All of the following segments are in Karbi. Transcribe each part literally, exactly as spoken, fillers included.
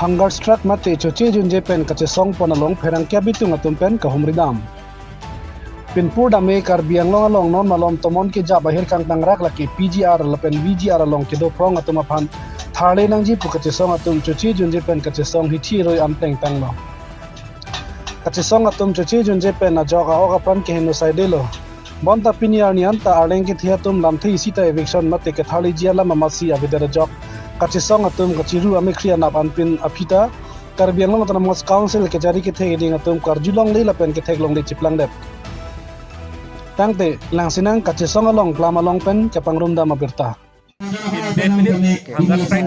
Hunger strike mate choche junje pen kachesong pon along pherangke abitung atum pen kahumri dam. Pinpur dame Karbi Anglong along non malom tomon kejap ahir kangtang rak lake P G R lapen V G R along kedo prong atum aphan tharle nangji pu kachesong atum choche junje pen kachesong hithi roi an plengtanglo. Kachesong atum choche junje pen ajok a-ok apran keheno saidelo. Bonta pini arni anta arleng kethe atum lamthe isi ta eviction mate ketharleji alam amatsi avedet ajok kachesong atum kachiru amekhri anap anpin aphi ta Karbi Anglong Autonomous Council kejari kethek eding atum karjulongle lapen ketheklongle chiplangdet. Tangte langsinang kachesong along klam along pen kepangrumdam abirta. Indefinite hunger strike.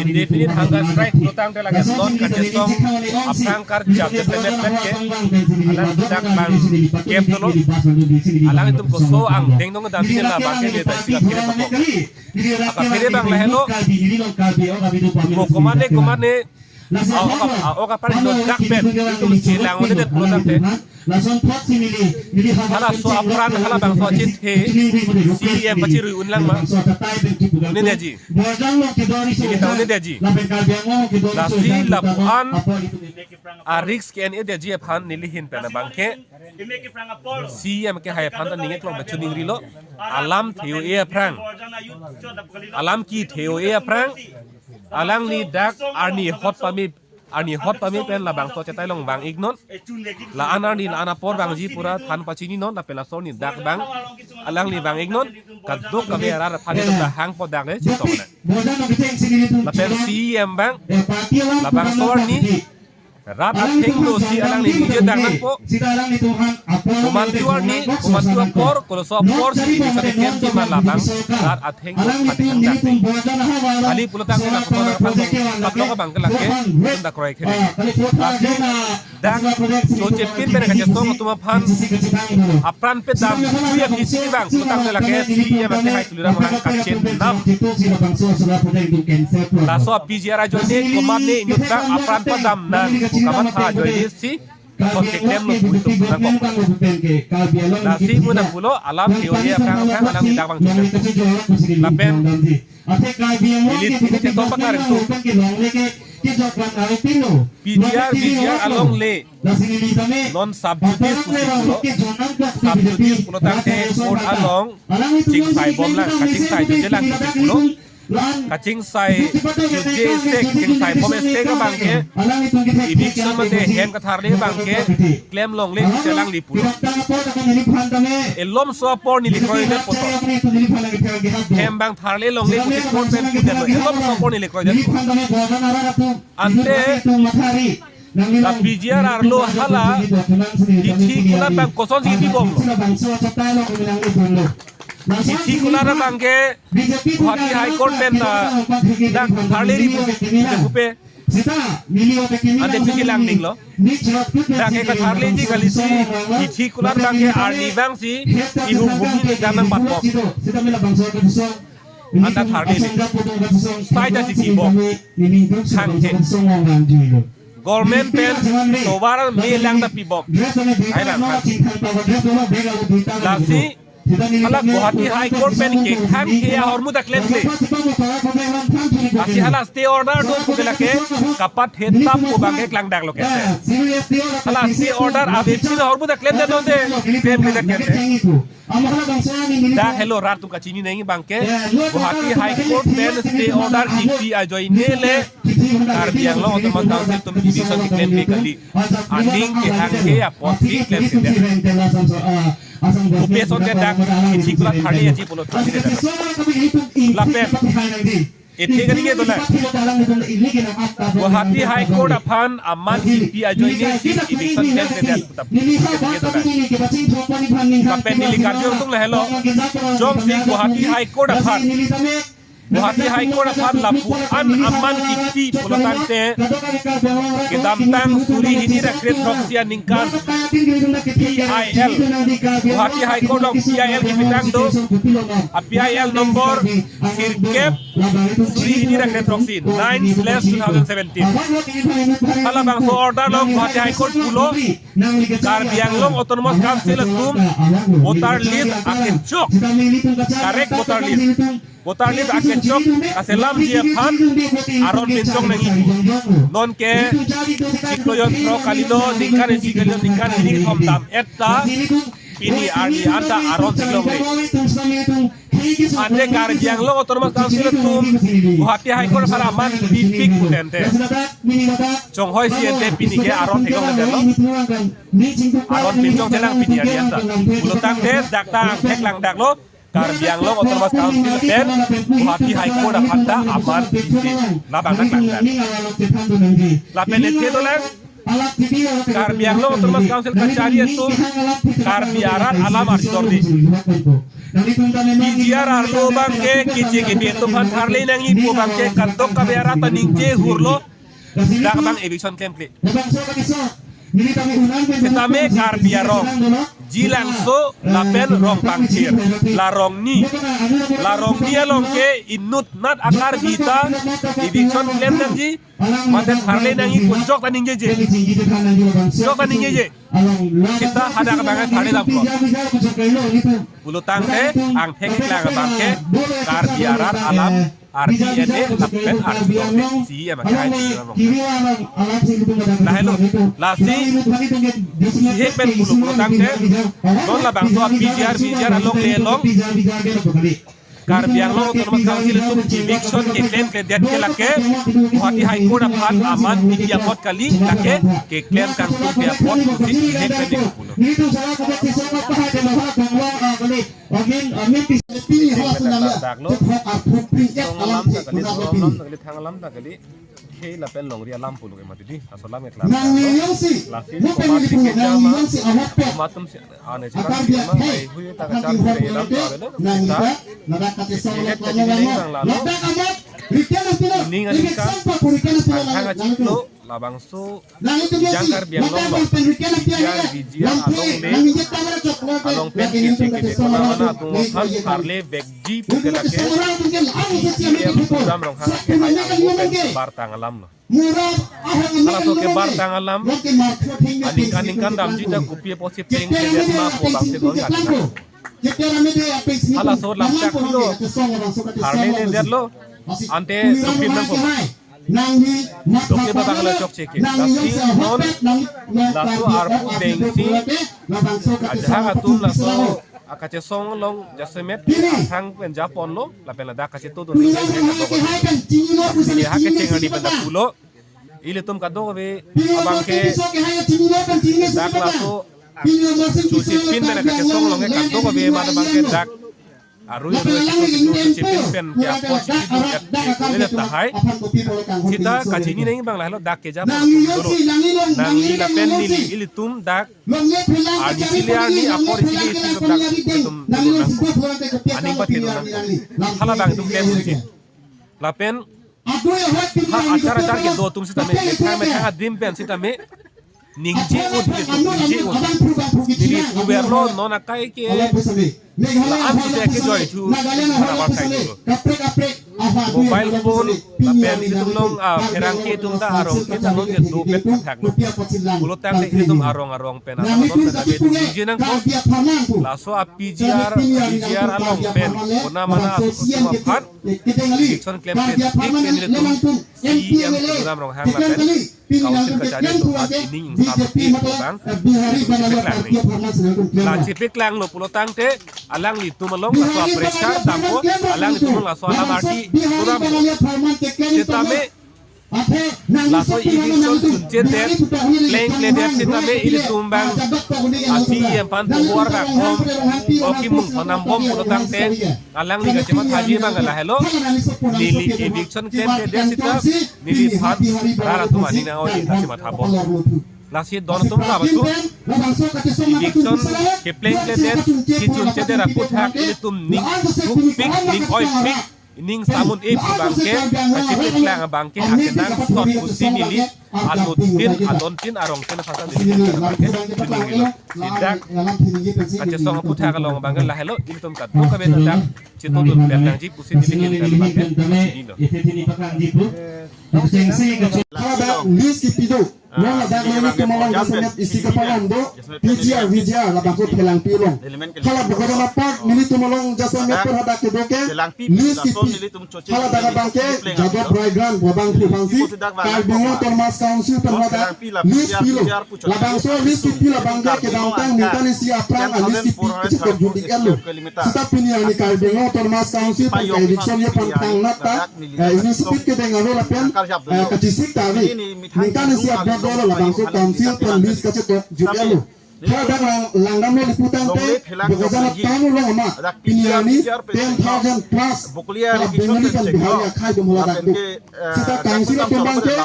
Indefinite hunger strike pulotangte lake non kachesong aphrang karjap de semet pen ke alang dak bang kem dolo. Alanglitum koso angdeng dong dam pini la bang ke de ta isi kaphere papo. Kaphere bang lahelo. Ko komane komane a-ok a-ok apran non dak pen itum si lang-un-edet pulotangte. Lason thot si neli, neli havar halaso apran hala bangso achethe C M pachirui unlang ma. Bangso atatai pen kipu un-edetji. Borjan lo kedori so. Neli ta un-edetji. Lapen Karbi Anglong kedori so. Lasi lapu-an a-risk ke-en-edetji aphan neli ahin pen abang ke C M kehai aphan ta ning-eklong pen choningrilo. Alam the-o-e aphrang, alam kethe-o-e aphrang, alangli dak arni hot pame, arni hot pame pen labangso achetai along vang-iknon. La-an arni la-an apor vangji pura than pachininon, lapen laso arni dak bang alangli vang-iknon. Kadokave arat aphan itum ta hangpo dak le chetong na. Lapen C M bang labangso arni rat athengno si alangli nije dak nangpo. Komantu arni, komantu apor, koloso apor si bisa keklemji ma labang rat athengno aphan dak. Kali pulotangte la komantu aphan kaplok abang ke lake, itum dak kroikre. Lasi dak chochepin pen kachesong atum aphan apran pedam, puya kisi bang pulotangte lake C M ate hai Tuliram Ronghang kachenam. Laso P G R ajoine komatne inut dak apran padam nang pu kamatha ajoine si thot keklemlo pu itum nangkok. Lasi mo nangpulo alam the-o-e aphrang aphrang alangli dak vang chunang. Lapen neli neli chetok paklar itum. P G R, V G R along le non sub judice pusi pulo. Sub judice pulotangte court along chingsai bomlang, kachingsai juje lang pusi pulo. Kachingsai juje sek, chingsai bom sek abang ke eviction mate hem katharle abang ke klemlongle pusi alangli pulo. Elomso apor neli kroidet poto. Hem bang tharlelongle pusi court pen pudetlo. Elomso apor neli kroidet poto. Ante la P G R arlo hala hithi kulat bang kosonsi pibomlo. Hithi kulat abang ke Guwahati High Court pen ta dak tharle ri pu pupe. Ante pisi lang ninglo. Dak ke katharleji kalisi hithi kulat bang ke arni vangsi ihum humji ning dan nangbatbom. Anta tharle le. Sai ta si pibom. Thangthe. Government pen tovar me lang ta pibom. Ai lang thang. Lasi hala Guwahati High Court pen kekhang ke ahormu ta klemkle. Lasi hala stay order do pu ke lake kapathe tap pu abang ke klangdaklo ke. Hala stay order avepin ahormu ta klemdetlo te. Klemkle ta klemkle. Dak helo rat atum kachini nangji abang ke Guwahati High Court pen stay order kipi ajoine le Karbi Anglong Autonomous Council atum eviction keklem me kali. Aning kehang ke apotsi klemkledet. Pupe asonte dak hithi kulat tharleji pulo tharledet. Lapen ethe kali ke dolang. Guwahati High Court aphan aman kipi ajoine si eviction klemkledet pu ta ethe kali ke dolang. Lapen neli karju atum lahelo. Jongsi Guwahati High Court aphan, Guwahati High Court aphan lapu-an aman kipi pulotangte kedamtang suri hini ra kre throksi aningkan P I L, Guwahati High Court along P I L kepitang do. A P I L number sirkep suri hini ra kre throksi, nine slash two thousand seventeen. Halabangso order along Guwahati High Court pulo Karbi Anglong Autonomous Council atum voter list akechok, correct voter list, Voter list akechok kaselamji aphan aron pinchong nangji. Nonke chiklo jon throk kalilo, ningkan isi kalilo, ningkan hini kethom dam-et ta pini arni anta aron theklongle. Ante Karbi Anglong Autonomous Council atum Guwahati High Court aphan aman pipik putente, chonghoi si ente pini ke aron theklongle lo. Aron pinchong chelang pini arni anta. Pulotangte dak ta angthek langdaklo. Karbi Anglong Autonomous Council pen Guwahati High Court aphan ta aman pipik, labang ta klangdak. Lapen ethe dolang, Karbi Anglong Autonomous Council kachari atum Karbi arat alam arjor di. P G R arlo abangke keche kebi atum aphan tharle nangji pu abangke kadokave arat ta ningje hurlo, dak abang eviction klemkle. Setame Karbi arong, Jilangso lapen Rongpangthir, la rongni, la rongni along ke inutnat a-Karbi ta eviction klem nangji, mate tharle nangji pu jok ta ningjeje. Jok ta ningjeje. Seta hadak abang tharle damlo. Pulotangte angthek keklang abangke Karbi arat alam ardi ene lapen ardi dome C E M akhai di dalam rong. Lahelo, lasi sihek pen pulo pulotangte non labangso P G R, P G R along le along Karbi Anglong Autonomous Council atum eviction keklem kledet ke lake Guwahati High Court aphan aman pipik apot kali, lake keklem kangtung ke apot pusi sihek pen pulo. Song alam ta kali, dong alam ta kali, thang alam ta kali, khei lapen longri alam pulo ke mati di, laso alam ke keklem. Lasi komat si kejama, komat atum si ane chikang si ma, ai hui ta kacharli alam ta avelo, ta sihek ta chini neng nang lalo. Ning aningkan, anghang achiklo, labangso ejang Karbi Anglong along P G R, P G R along le along pen keche keche kona mana atum aphan tharle vekji pu ke lake C E M Tuliram Ronghang akehai angno pen kebar tang alam lo. Halaso kebar tang alam aningkan ningkan damji ta kopi apotsi pleng kedet ma pu abangsi non kati. Halaso lamchak lo tharle ledetlo, ante rupin nangpo. Dokte abang lo chokche ke. Lasi non laso arpu dengsi ajahak atum laso akachesong along jasemet athang pen japonlo, lapen ladak kachetudun. Neli ha kecheng arni pen ta pulo. Ilitum kadokave abangke dak laso chuchipin pen kachesong along ke kadokave amat abangke dak arui arui chuchipin pen ke apot chipin pen ke tahai. Seta kachini nangji abang lahelo dak keja dolo. Nangli lapen neli ilitum dak arni isi le arni apor isi le isi dak itum dolo nangkok. Aning pathedo nangkok. Hala abang itum klem unji. Lapen ha achar achar kedo atum sitame, methang methang adim pen sitame ningje un, ningje un. Neli puverlo non akai ke la-an sita kejoi thu harabar kai dolo. Mobile phone lapen itum along, ah, pherangke atum ta arong ke ta non ke dopet thaklo. Pulotangte itum arong arong pen atum non sitame ningje nangkok. Laso a-P G R, P G R along pen kona mana atum aphan election klemkle tik pen ilitum C E M Tuliram Ronghang lapen Council kachari atum aphan ining ingsampi pu abang chepeklang nangji. La chepeklanglo pulotangte alanglitum along laso a-pressure dampo, alanglitum along laso alam ardi turampo. Setame laso eviction chunchedet, pleng kledet setame ilitum abang a-C E M aphan tovar kakhom, o kimung thonam bom pulotangte alangli kachemathaji abang lahelo. Neli eviction klemkledet seta neliphan rat atum aning nang-oi ta chematha bom. Lasi don atum, rap atum, eviction kepleng kledet, kechunchedet aphuthak ilitum ning thukpik, ning oipik, ining samun ip abangke, kachepeklang abangke akenangsot pusi neli anuttin, adontin, arongtin aphan ta neli abangke chiningri lo. Sidak kachesong aphuthak along abangke lahelo, ilitum kadokave dak chetudun klemnangji pusi neli abangke chinilo. List ipido. Mo ladak nelitum along jasemet isi kepalom do, P G R, V G R, labangso Phelangpi along. Hala Bokajan apar nelitum along jasemet apar hadak kedo ke, list kipi, hala dak abang ke, Jadov Raigrant, labangso aphansi, Karbi Anglong Autonomous Council pen hadak, list pilo. Labangso list kipi labang ke kedamtang ningkan isi aphrang a-list kipi kachepajut-iklo. Seta pini arni Karbi Anglong Autonomous Council pen ka-eviction aphan thangnat ta, eh, initiative kedeng ave lapen, eh, kachesik ta ave. Ningkan isi abang ke labangso council pen list kachepajut-iklo. Hadak lang, langdamlo lapu tangte, Bokajan town along ma, pini arni ten thousand plus, hala Bengali pen Bihari akhei atum hala dak do. Seta council atum abang ke,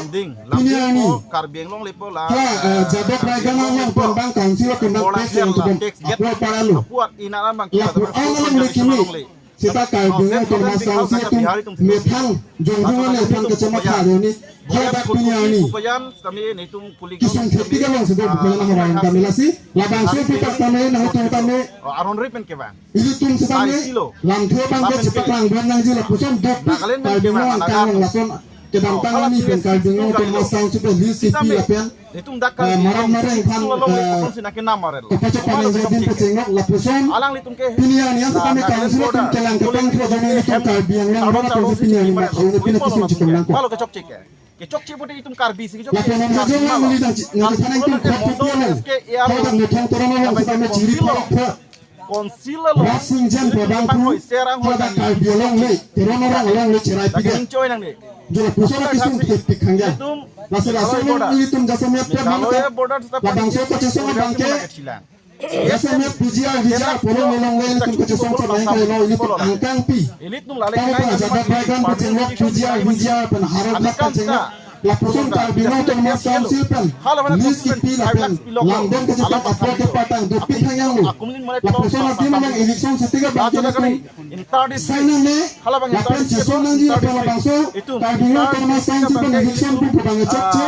pini arni, Karbi Anglong lepo la, ha, eh, Jadov Raigrant along pen abang council atum abang tax yang atum apor apar lo. Lapu-an along le kimi. Seta Karbi Anglong Autonomous Council atum methang jongjong ale aphan kachemathadunji. Hadak pini arni kesung thepik along si do Bokajan ahormu tame lasi. Labangso pi tak tame nangtum tame. Aron ri pen ke bang. Ilitum setame lamthe abang ke chepaklangdun nangji lapuson dopik Karbi Anglong angkang along lason kedamtang arni pen Karbi Anglong Autonomous Council pen list kipi lapen, eh, maram mareng aphan, eh, kapacha panai jadin pachengok lapuson. Pini arni an setame council atum kelang kepang kro jone ilitum Karbi Anglong aron atum pini arni ma aun pini kesung chikon nangkok. Kechokche pute itum Karbi si kechokche. Lapen nangkejong lang uli dang chi-, nangkethan nangtum khot pute lang. Hadak methang Teron along setame chiri phalok pha. Council along. Rasing jan pabang phu. Hadak Karbi along le, Teron along along le cherai pige. Jula pusara kesung thepik khangja. Lasi laso along ilitum jasemet pabang. Labangso kachesong abang ke. Jasemet P G R, V G R, polong along le ilitum kachesong chot nang kailo ilitum angkangpi. Tangka Jadov Raigrant pachengok P G R, V G R pen harap lak pachengok. Lapuson Karbi Anglong Autonomous Council pen list kipi lapen langdon kachepatang apor kepatang dopik hang yang lo. Lapuson adim along eviction sitike abang ke ilitum sign nang ne lapen chesong nangji lapen labangso Karbi Anglong Autonomous Council pen eviction pu abang chokche.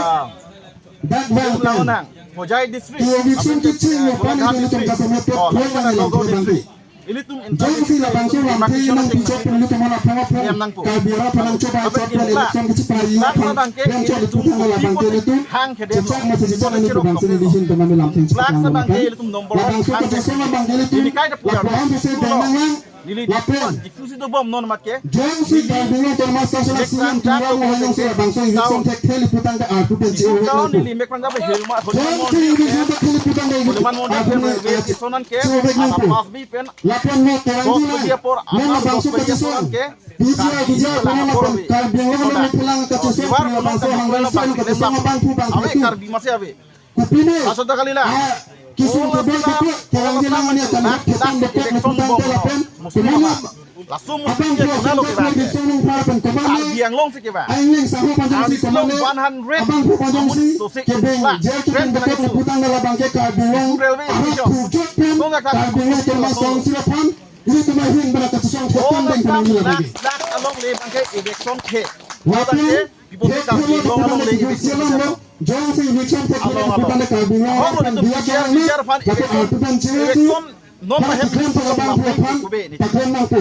Dak bang pen. Hojai district. Eviction kecheng lo aphan ilitum jasemet pet puan nang lamthe abang ke. Ilitum jongsi labangso lamthe nangpichot pen ilitum aphan aphan Karbi arat aphan nangchobai chot pen election kecheparai aphan. Ilitum chot ilitum aphan ke ilitum chechak masi chechak nangji abang si nelihin pen nang lamthe chepaklang abang ke. Labangso kachesong abang ke ilitum lapu-an si deng nang lang. Neli lapen diffuse dobom non mat ke. Jongsi Karbi Anglong Autonomous Council a-C E M tura mo hanyang si labangso eviction thekthe lapu tangte arpu pen cheo vek nangpo. Neli mek pangga be helma. Jongsi eviction thekthe lapu tangte arpu pen cheo vek nangpo. Sonan ke ada pas bi pen. Lapen mo terang di lang. Mo labangso kachesong. P G R, V G R pen lapen Karbi Anglong along le phelang kachesong labangso hangran sen kachesong abang phu abang phu. Karbi masi ave. Kopine? Asota kalila. Ah, kesung kebel kebel, kerang jelang ani akan dak, dak, ketang dak, depok dak, lapu tangte lapen. Muslim. Kemana? Langsung abang muslim phu ke asing kenal lo dak kita. Lapu song pha pen kemana? Karbi Anglong si ke bang. Aing leng sahu panjang si kemana? One hundred. Abang phu panjang si. Amun so si kebeng. Lah, jai kebeng keren depok kena lapu tangte labang ke Karbi Anglong. Railway station. Arap phu jok pen. Song kak Karbi Anglong termasuk song si lapan. Ini cuma hin pada kachesong kepang dan kemana lagi. Dak, dak along le bang ke election ke. Lapen. People ke Karbi Anglong along le eviction. Jongsi eviction thekthe lapu tangte Karbi Anglong aphan biar jalan ni, lapen arpu pen cheo si, election non mahem kekhlem pen labang phu aphan, kekhlem nangpo.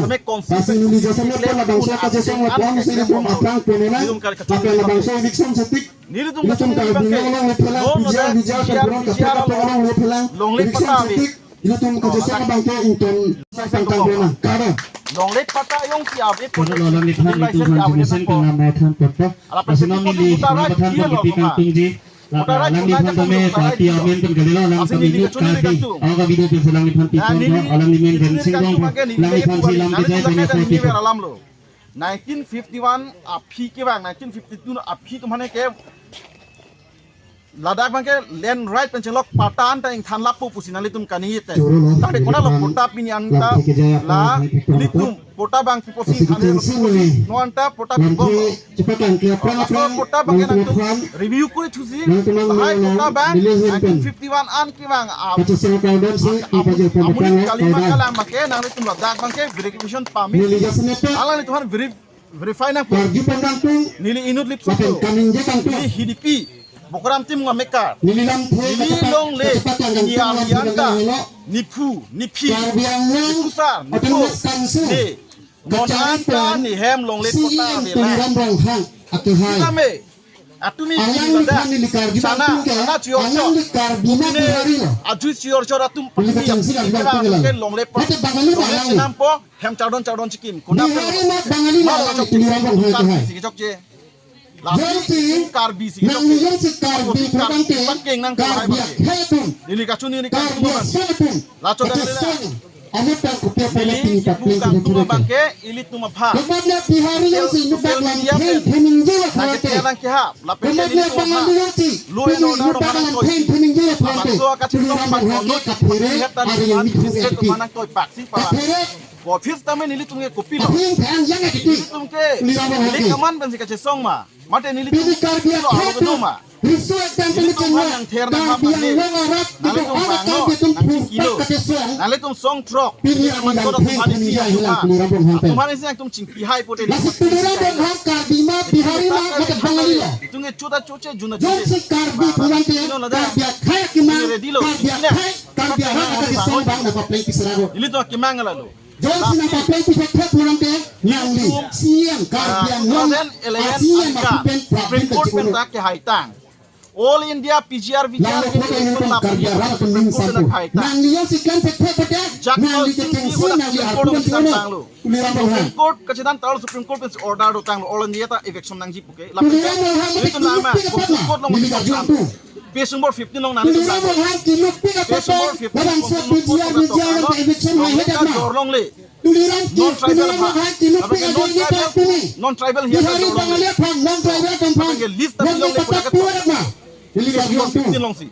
Lasi neli jasemet pen labangso kachesong lapu-an si ilitum aphrang pen nang, lapen labangso eviction sitike, ilitum Karbi Anglong along le phelang, P G R, V G R pen kurang kepek along le phelang, eviction sitike, ilitum kachesong abang ke ington sang tang dona. Karo. Longle patta jongsi ave. Kono lo alangliphan ilitum aphan jumesen kangam nai than pokpo. Ala lason neli voter right, voter right kipi kangtungji. Lapen alangliphan tame party amen pen kalilo alang kami nut Karbi. Awa video pen alangliphan pi pon alanglimen Rensing Rongphar. Alangliphan si lam kejai pen ya poti. Alamlo. Nineteen fifty-one aphi ke bang, nineteen fifty-two aphi atum hane ke ladak bang ke land right pen chenglok patta an ta ingthan lapu pusi nanglitum kaningje te. Tangte konat lo patta pini anta la ilitum patta bang kiposi ane lo kiposi no anta patta bang. Patta bang ke nangtum review kuri thusi. Lahai patta bang nineteen fifty-one an ke bang. Amun kalima kalang bang ke nanglitum ladak bang ke verification pami. Alanglitum han verif verify nangpo. Karbi pen kangtung. Neli inut lipsu. Lapen kaningje kangtung. Neli Hidipi. Bokaram Timung amekar. Neli lamthe. Neli longle. Kachepaklang kangtung. Neli aryan ta. Niphu, niphi. Karbi Anglong. Nikusar, nipo. Autonomous Council. Ne. Kachari non anta pen nihem longle C E M kota ave la. Tuliram Ronghang akehai. Sitame. Atum ini alang ini likan, likan sana, atum ke, sana chior alang chior. Likan bima ini bihari lo. Aju chior chior atum ini pasti yang sini sini likan kira atum alang. Ke longle pa. Mate Bangali longle alang. Chenam po, hem chardon chardon chikim. Kuna bihari pe ma Bangali ma lo alang chok. Tuliram Ronghang ke hai. Karbi si chokche. Lapi jongsi Karbi si nang chokche. Jongsi Karbi kosi Karbi putangte, pakeng nang Karbi hai akhei atum. Ini kachun ini Karbi kachun atum. Lacho dak lele. Amat ta kupiah pala ini pini ibu papleng kangtung kiri abang kiri. Ke, ili atum aphan. Komatne Bihari yang si social media pen nang kethe nang kehap. Lapen ke ili atum aphan. Law and order romanang toisi. Labangso akachetong bang kono chupuri het ta nang state romanang toi paksi pala. Office tame nelitum ke kopilo. Nelitum ke neli kaman pensi kachesong ma. Mate nelitum kopilo aro kedoma. Nelitum aphan yang ther nang hap mane. Nanglitum bang no, nangchingkilo. Nanglitum song throk. Nelitum aphan isi atum aphan. Atum aphan isi nangtum chingki hai pote. Nelitum ke chuta chuche juna chuche. Bang, bang, no lada. Neli ready lo. Nelitum akemang ala lo. Jongsi nang papleng pithek thek pulang ke nangli C M Karbi Anglong, ah, two thousand eleven C M angka, api pen Supreme Court pen dak kehaitang. All India P G R V G R nang lo photo nang ini pun Karbi arat atum ning sangko. Nangli jongsi klem thek thek pute, nangli kechengsi nangli arpu pen tanglo. Tuliram Ronghang. Supreme Court kachethan ta Supreme Court pen order do tanglo. All India ta eviction nangji puke. Lapen Tuliram Ronghang nelitum lama, Supreme Court along neli kachung tu. Page number fifteen along nang. Tuliram Ronghang kinupi ka page number fifteen along nang eviction nang hedak na. Jorlongle. Tuliram ki, Tuliram Ronghang kinupi ka non-tribal, non-tribal hiya Bihari Bangali aphan, non-tribal atum aphan. List ta longle patak puarak na. Tuliram Ronghang tu.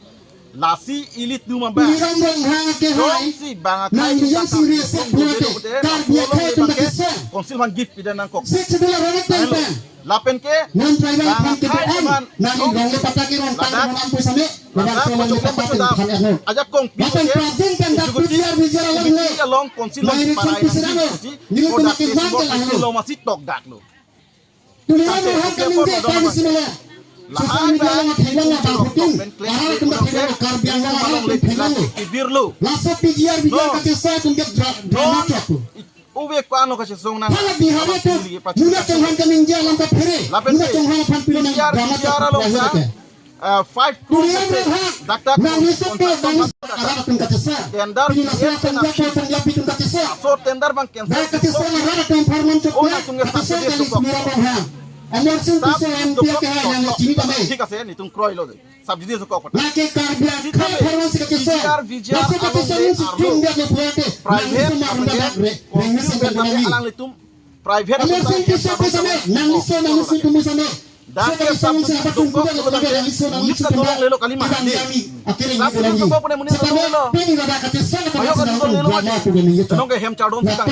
Lasi ili atum abang. Tuliram Ronghang ke hai. Jongsi bang akhei nang yang sing resek buat Karbi akhei atum ta kesong. Council aphan gift pida nangkok. Sik sedula ronok teng pen. Lapen ke non-tribal aphan kedo-an, nangli longle patak ke rong tang ladak, rong ampu same, ladak, ladak solo pachoklem patak pachodam. Than erno. Ajak kong pi lapen ke, Prajin pen dak executive, P G R V G R along le. Committee along, council along, direction parai pisi nang arlo. Nangji, nelitum product ke nangke nangke lang lo. Lo masih tok dak lo. Tuliram Ronghang kami je kami simele. Social media along thelang abang putin. Arat atum thelang Karbi Anglong arat atum thelang. Laso P G R V G R kachesong atum ke dra-, drama chot tu. Ove ko-an lo kachesong nang. Hala Bihari atum, Muna Chauhan kaningje alam ta phere. Lapen Muna Chauhan aphan pilo nang drama P G R along ta, eh, five crore Tuliram Ronghang, dak dak nang nisok ke, nang nisok arat atum kachesong. Tender pini laso asam japo asam japi atum kachesong. Laso tender bang cancel. Dak kachesong arat atum pharman chok. Oh, ya, nangtum ke kachesong subsidy kali sukok. Tuliram Ronghang. Amar Sing Tisso M P ke hai nang chini tame. Thik ase, nelitum kroi lo de. Subsidy sukok kota. Lake Karbi akhei apharman si kachesong. P G R V G R along le arlo. Private, private, alangtum private. Amar Sing Tisso atum same, nangli so, nangli so atum same. Dak ke subsidy sukok kota ke. Unit ka dolong lelo kali ma. Subsidy sukok kota monit dolong lelo. Ayo ka dolong lelo ma. Nong ke hem chardon si tang.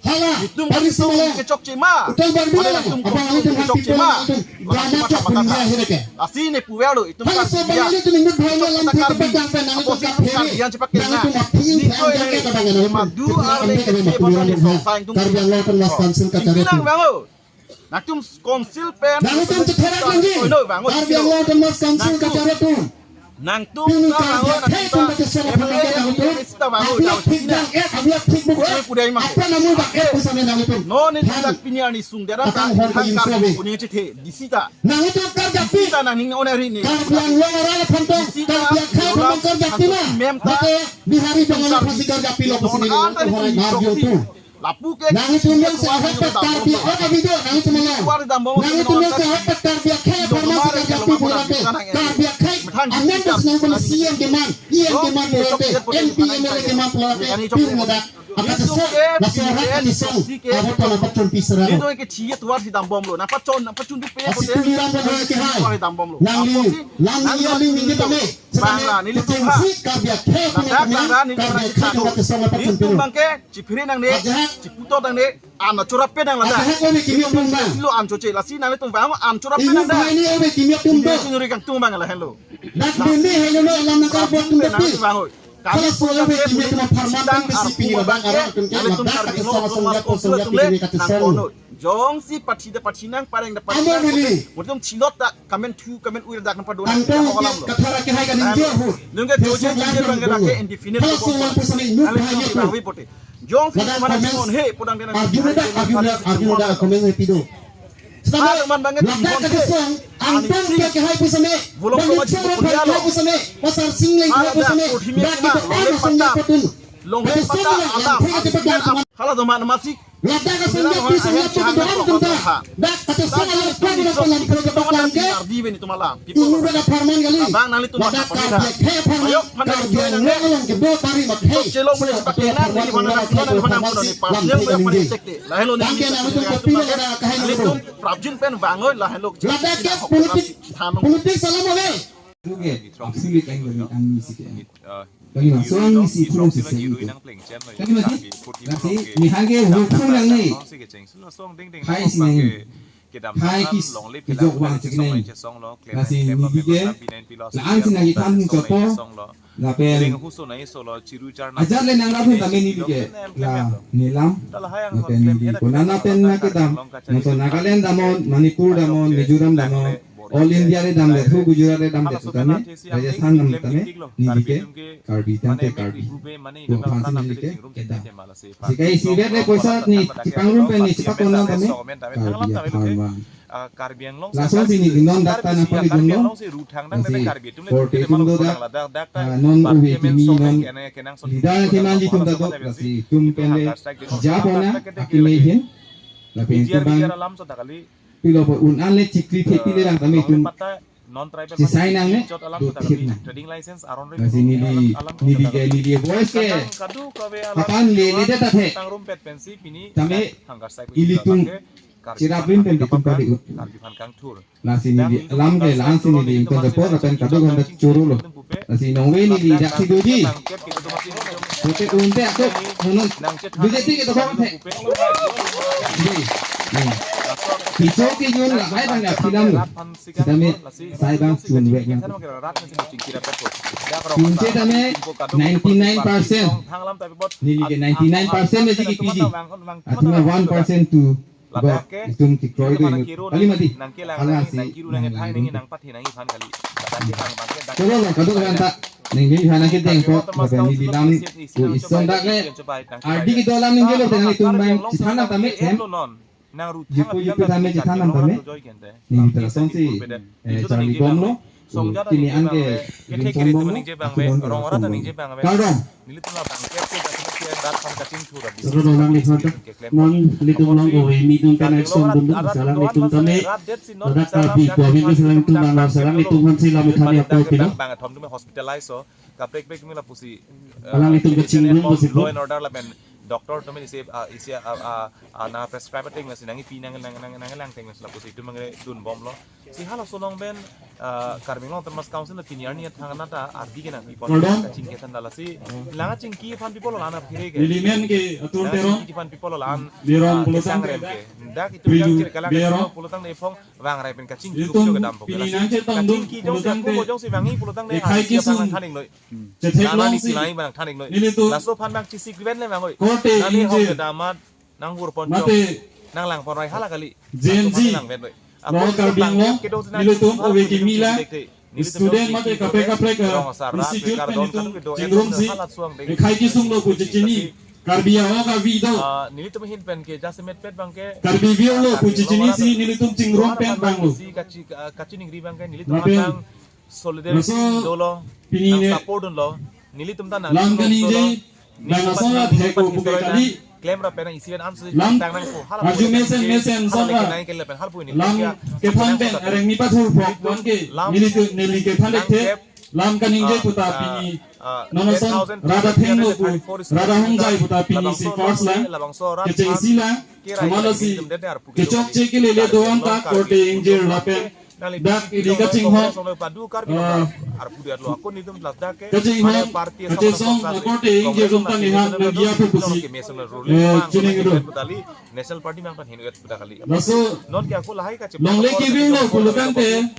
Hala, itum Bali itum semalam. Kechokche ma. Utang Bali hala, itum abang itum kechokche ma. Itum drama chok punya akhirnya ke. Lasi ne puwer lo, itum hala Karbi so Bali itum ingin buat malam Karbi. Kita pegang pen nang itum Karbi yang cepat kena. Nang itum mati yang ke abang nang itum. Madu ale ke abang ke abang. Karbi Anglong kan mas council kacari. Bilang bang lo. Nangtum council pen. Nang itum cetherak lagi. Karbi Anglong kan mas council kacari tu. Nangtum ta bangun, nangtum ta M L A, M P, M C ta bangun, ta uji na. Abiak thik buk, abiak thik buk. Kami pudai mangko. Apa namu bak, eh, pusame nang itum. Non ini dak pini arni sung dera ta, tang hor hang kar, kuning cethe, D C ta. Nang itum Karbi. D C ta nang ning on hari ni. Karbi Anglong arat aphan tong, D C ta, Karbi akhei aphan tong Karbi akhei na. Mem ta. Mate Bihari Bangali aphan si Karbi aphan lo pusame nang itum. Lapu ke nang itum yang sehat Karbi, oh, Karbi do, nang itum yang. Nang itum yang sehat Karbi akhei, Karbi akhei, Karbi akhei. Amen, das nang pun C M keman, E M keman pulote, M P, M L A keman pulote, pin moda. Apa sesuai, nasa sehat di song, apa pun apa pun pisra. Nelitum ke chiyet war si dambom lo, nangpachon, nangpachun di pe. Asi Tuliram Ronghang ke hai. Nangli, nangli, nangli, nangli, nangli. Bang la, nelitum ha. Ladak bang la, nelitum bang la. Nelitum bang ke, chipiri nangne, chiputo nangne, an chorap pe nang ladak. Nelitum lo an choche, lasi nanglitum bang an chorap pe nang da. Ini sunduri kangtung bang la henlo. Dak bini hai lo alam nang karbot tum bang. Kami pun kan ke nelitum sidang arpu bang ke, nelitum Karbi Anglong, Karbi Anglong, Karbi Anglong, Jongsi pathi da pathi nang, pareng da pareng nang. Amo neli. Mutum chilot da, kamen thu, kamen uir da, kan padona. Antong ke kathara ke hai kaningje ahut. Nung ke joje jije bang ke da ke indefinite. Hala so lang pusane nuk hai ye tu. Jongsi mana comment, mon he, podang de nang. Arjuna da, Arjuna, Arjuna da comment he pido. Sitame ladak kachesong, angtang ke kehai pusitame, bang Choro kehai pusitame, Pasar Singling kehai pusitame, dak kita orang song ya patun. Longhe pata alam. Hala doman masik. Ladak asong ya pusong ya patun doan tumta. Dak kachesong alam kami na palam kami ke palam ke. Ibu bela parman kali. Bang nangli tum ladak apa kami ni? He parman. Ayo, parman kami yang nang. Nang ke bo pari mak he. Chelo mene pakai nang ni mana nang mana mana ni pas. Yang mana mana cek deh. Lahelo ni. Tangke nang itu kopi lo ada kahai nang itu. Prabjin pen bangoi lahelo. Ladak ke politik, politik salam ole. Oke, absolutely kain bagi ang isi ke. Bagi bang, so ang isi pun sisi itu. Tapi mati, lasi ni hage huruf pun yang ni. Hai sini. Hai kis kijok wan sini. Lasi ni bige. La ang sini lagi tam ni chopo. Lapen ajat le nangrap hun tame ni bige. La nelam. Lapen ni bige. Konana pen na kedam. Nonton Nagaland damnon, Manipur damnon, Mizoram damnon. All India le damdet, hu Gujarat le damdet sutame, Rajasthan dam tame, neli ke Karbi tangte Karbi. To aphansi neli ke kedam. Sikai isivet le poisa ni chepangrum pen ni chepakon dam tame, Karbi apharman. Lasonsi neli non dak ta nangpali dunlo. Lasi korte atum do dak, ah, non ove kimi non leader kemanji atum ta do, lasi itum pen le japona akimi ahin. Lapen itum bang pilo po un an le chikri thepi le lang tame itum. Chisai nangne, do thip nang. Lasi neli, neli ke, neli voice ke. Kapan le, le data the. Tame ilitum chirap rim pen itum kali ut. Lasi neli alam ke, lasi neli ingkon japo lapen kadokave choro lo. Lasi nongve neli daksi doji. Pute unte ako, nonong, B J P ke tokong the. Ni, ni. Picho ke yun lahai bang ya philam lo. Sitame sai bang chunvek nang. Pinche tame ninety-nine percent. Neli ke ninety-nine percent aji kepiji. Athema one percent tu. Bo, itum kekroi do inut. Kali mati. Hala si nang lang. Cholo lo, kadokave ta. Nangli hana ke dengpo, lapen neli lam, ko ison dak le. Ardi kedo alam ningjelo, tangli itum bang chethan nang tame, em. Jipu jipu tame chethan nang tame. Neli ta lasonsi, eh, charli bomlo. Ko pini an ke rinchon bomlo. Kardom. Choro lo, nanglitum ta. Nanglitum along ko ove mi dun ta nang son dun dun, laso alanglitum tame. Ladak Karbi ko avi ke alanglitum bang, laso alanglitum aphansi lam than ya ko pilo. Bang athom atum hospitalize so. Kaprek prek atum lapusi, eh, alanglitum kachingrum pusi law and order lapen doctor atum isi, ah, isi, ah, ah, ah, na prescribe ateng lasi nangpi nang, nang, nang, nanglang teng lasi lapusi itum mangre dun bomlo. Si halaso along pen, ah, Karbi Anglong Autonomous Council na pini arni athang anat ta ardi ke nangpipon. Kardom. Kachingki than lasi. Langa chingki aphan pipo lo lana phire ke. Neli men ke Atur Terong. Langa chingki aphan pipo lo lan. Terong ah, pulo tang kesang rem ke. Dak itum Pridu jang kiri kalang Terong. Pulo tang de phong. Vang rai pen kachingki itum kedam pini nangchetong dun kachingki jongsi pulo tangte ako jongsi vangi pulo tangte ekhai kesung nang thaning noi. Chethek longsi. Nang thaning noi. Nelitum. Laso aphan bang chesik ven le vang noi. Korte ingjir. Nang hong kedamat, nang hur pon chok. Mate. Nang lang pon rai hala kali. Gen Z. Laso aphan nang ven noi. Lo Karbi Anglong, nelitum ove kimi la. Student mate kaprek kaprek, eh, institute pen itum chingrumsi. Ekhai kesung lo pu chechini. Karbi aho Karbi do. Ah, nelitum ahin pen ke jasemet pet bang ke. Karbi view lo pu chechini si nelitum chingrum pen bang lo. Si kachi, ah, kachiningri bang ke nelitum lapen abang solidarity laso dolo, pini nang ne support dunlo. Nelitum ta nang lam nang kaningje, dolo. Nelitum bang ta asong nang la thek ko pu ke kali. Klem ra pen isi ven ansi lam tang nang ko. Hala arju pu mesen nang mesen hala song lagi la. Nang ke le pen hal pu ini. Lam ke phan pen areng ni pathur pok don ke. Lam nelitum neli ke phan nang thek. Kep. Lam kaningje ah, puta ah, pini. Ah, non ason ten thousand rada thenglo pu, rada hongjai puta pini labangso si first la, labangso rat kechengsi la, kirai amala kirai si, nelitum dede arpu kechokche kelele do-an ta korte ingjir lapen, dak ili kachinghon, ah, arpu diatlo ako nelitum ladak ke, kachinghon, kachesong, korte ingjir atum ta nihan nangji aphu pusi, eh, chiningrum. National Party nang pan hin et puta kali. Laso, non ke ako lahai kache longle kevir lo pulo tangte,